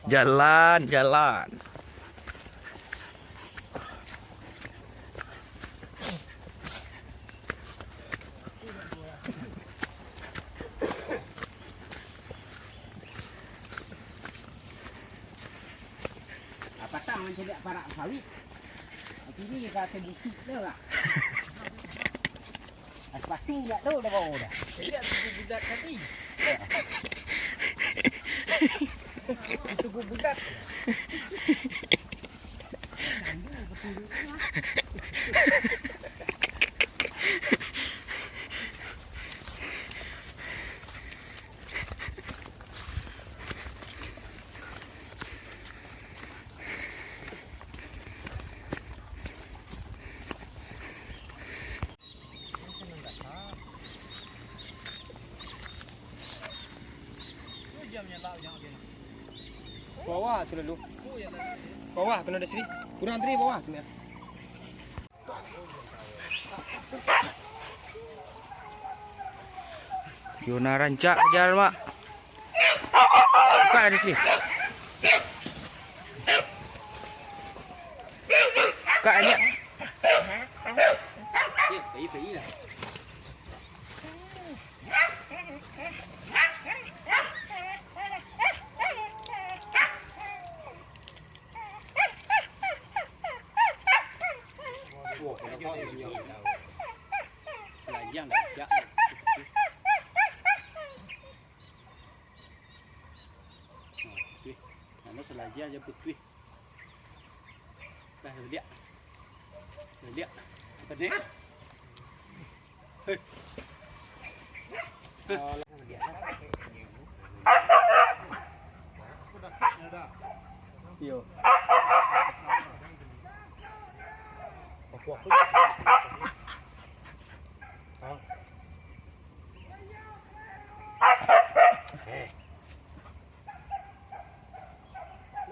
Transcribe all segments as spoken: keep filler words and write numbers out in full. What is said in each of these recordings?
Jalan, jalan. Patang mancaliak parak sawit. Kini ka tabutik tu lah. Sepatu nak tu dah bawa dah. Lihat tubuh budak tadi. Tubuh budak. Bawah tu lalu. Bawah kena dari sini. Kurang tadi bawah tu ya. Yo, nak rancak aja, Mak. Buka dari sini. Buka aja. Wah, kalau kau tunjuk. Selajang dah siap dah. Nah, putih. Anu selajang je putih. Dah sediak. Sediak. Apa ni? Hei. Iyo.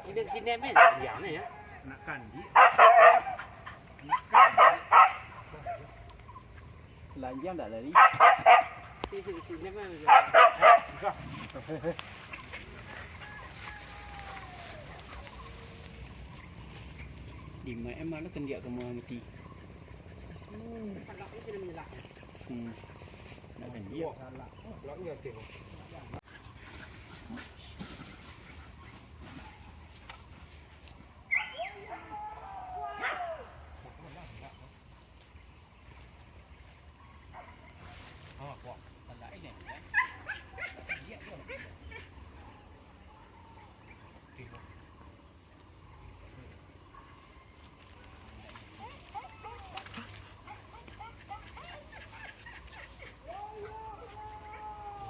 Ini sini men, diam ya. Nak kandik. Lanjang tak lari? Sini, sini, sini, sini, sini. Di ma-, eh, mana kendiak kamu mati? Hmm. Nak kendiak.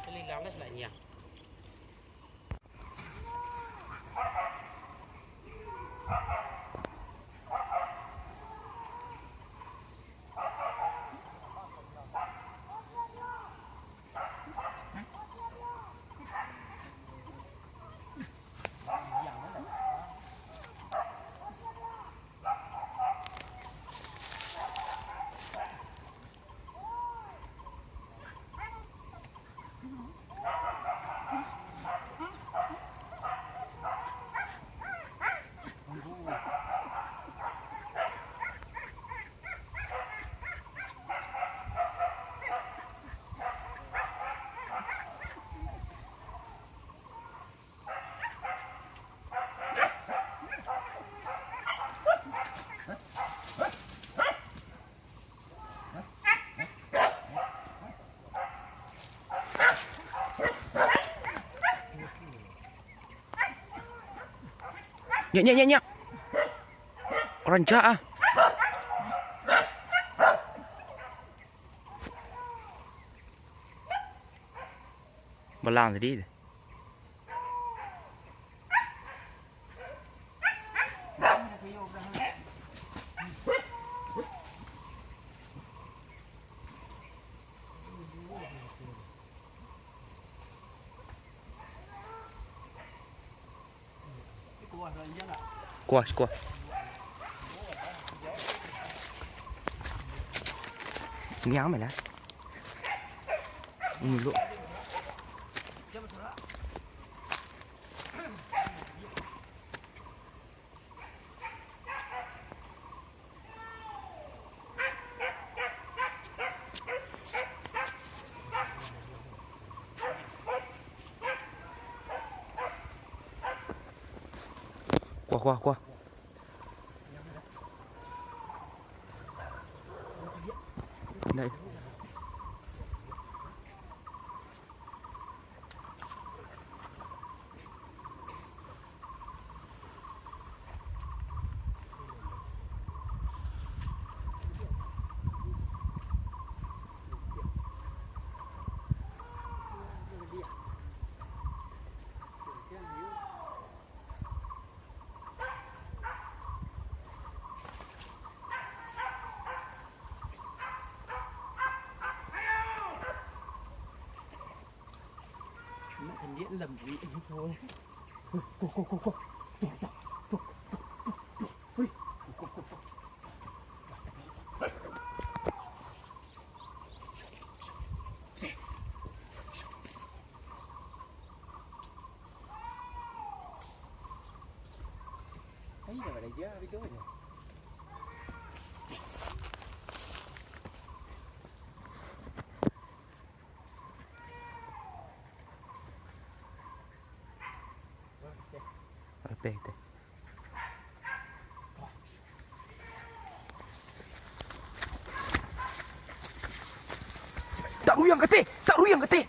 Selilang dah selaknya. Nyak, nyak, nyak, nyak. Rancak ah. Balang tadi. Kuah, kuah. Niang me lah. Ini dulu. Kuah, kuah, kuah. Ndak. Nak kandiak lambuik ni kawan. Kuah, kuah, kuah, kuah, kuah. Tuh, tuh, tuh, tuh, tuh, tuh. Wih, kuah, kuah, kuah, kuah. Ayo, dah pada dia, habis tu aja. Teh, teh. Tak ruyang ka teh, tak ruyang ka teh.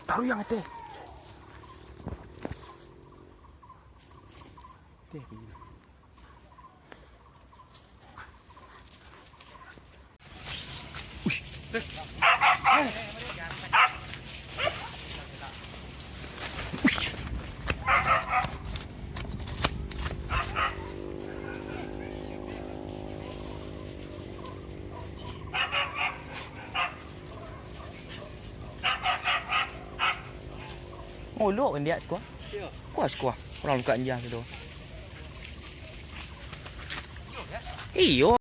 Taruih yang ateh. Ateh, ateh. Muluk kan dia sekuah? Iyo. Kuah sekuah. Orang buka anjang situ. Iyo.